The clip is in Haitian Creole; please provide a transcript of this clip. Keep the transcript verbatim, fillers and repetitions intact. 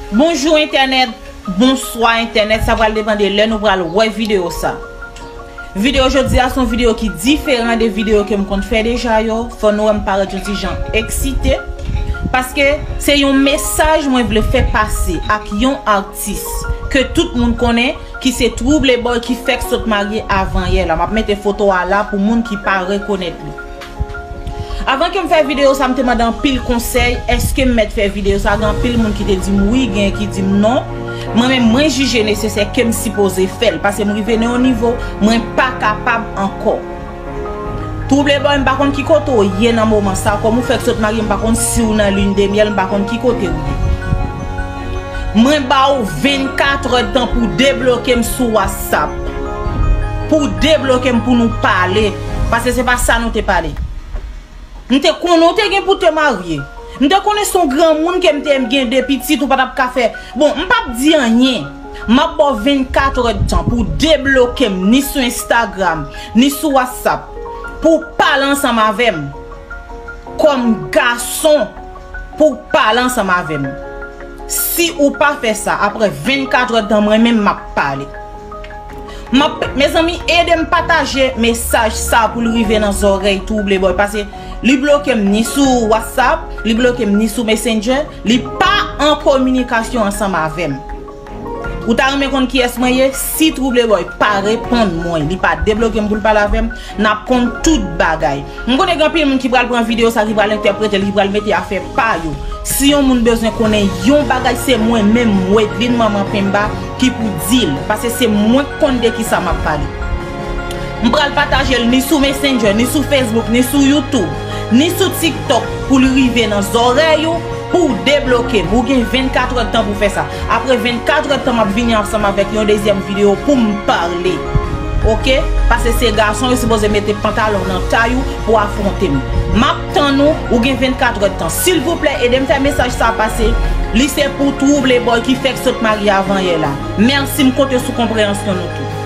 Bonjou entènèt, bonswa entènèt, sa pral depann de lè nou pral wè videyo sa. Videyo jodi a se yon videyo ki diferan de videyo ke m konn fè deja yo. Fò nou wè m parèt yon ti jan eksite. Paske se yon mesaj mwen vle fè pase ak yon atis ke tout moun konnen, ki se Trouble Boy ki fèk sot marye avan yè la. M ap mete foto a la pou moun ki pa rekonèt li. Avan ke m fè videyo sa, m te mande anpil konsèy, èske m mèt fè videyo sa? Gen anpil moun ki te di m wi, gen ki di m non. Mwen menm, mwen jije nesesè ke m sipoze fè l, paske m rive nan yon nivo, mwen pa kapab ankò. Trouble Boy, m pa konn ki kote w ye nan moman sa, kòm ou fèk sot marye, m pa konn si w nan lune de miel, m pa konn ki kote w ye. Mwen ba w vennkat èdtan pou debloke m sou WhatsApp. Pou debloke m pou nou pale. Paske se pa sa nou te pale. M te konnen w te gen pou te marye. M te konnen se yon granmoun ke m te gen de pitit ou pa t ap ka fè. Bon, m p ap di anyen. M ap ba w vennkat èdtan pou debloke m ni sou Instagram, ni sou WhatsApp. Pou w pale ansanm avè m. Kòm gason, pou w pale ansanm avè m. Si ou pa fè sa, apre vennkat èdtan, mwen menm m ap pale. M ap, mezanmi, ede m pataje mesaj sa pou l rive nan zòrèy Trouble Boy, paske li bloke m ni sou WhatsApp, li bloke m ni sou Messenger, li pa an kominikasyon ansanm avè m. Ou ta renmen konn kiyès mwen ye? Si Trouble Boy pa reponn mwen, li pa debloke m pou l pale avè m, n ap konn tout bagay. M konnen gen anpil moun ki pral pran videyo sa, ki pral entèprete l, ki pral mete afè pa yo. Si yon moun bezwen konnen yon bagay, se mwen menm, Wedlin Manman Penba, ki pou di l, paske se mwen k konn de kisa m ap pale. M pral pataje l ni sou Messenger, ni sou Facebook, ni sou YouTube, ni sou TikTok pou l rive nan zòrèy ou, pou w debloke m. Ou gen vennkat èdtan pou fè sa. Apre vennkat èdtan, m ap vini ansanm avèk yon dezyèm videyo pou m pale. Oke? Paske se gason yo sipoze mete pantalon nan tay ou pou afwonte m. M ap tann ou, ou gen vennkat èdtan. Silvouplè, ede m fè mesaj sa pase. Li se pou Trouble Boy ki fèk sot marye avan yè la. Mèsi, m konte sou konpreyansyon nou tou.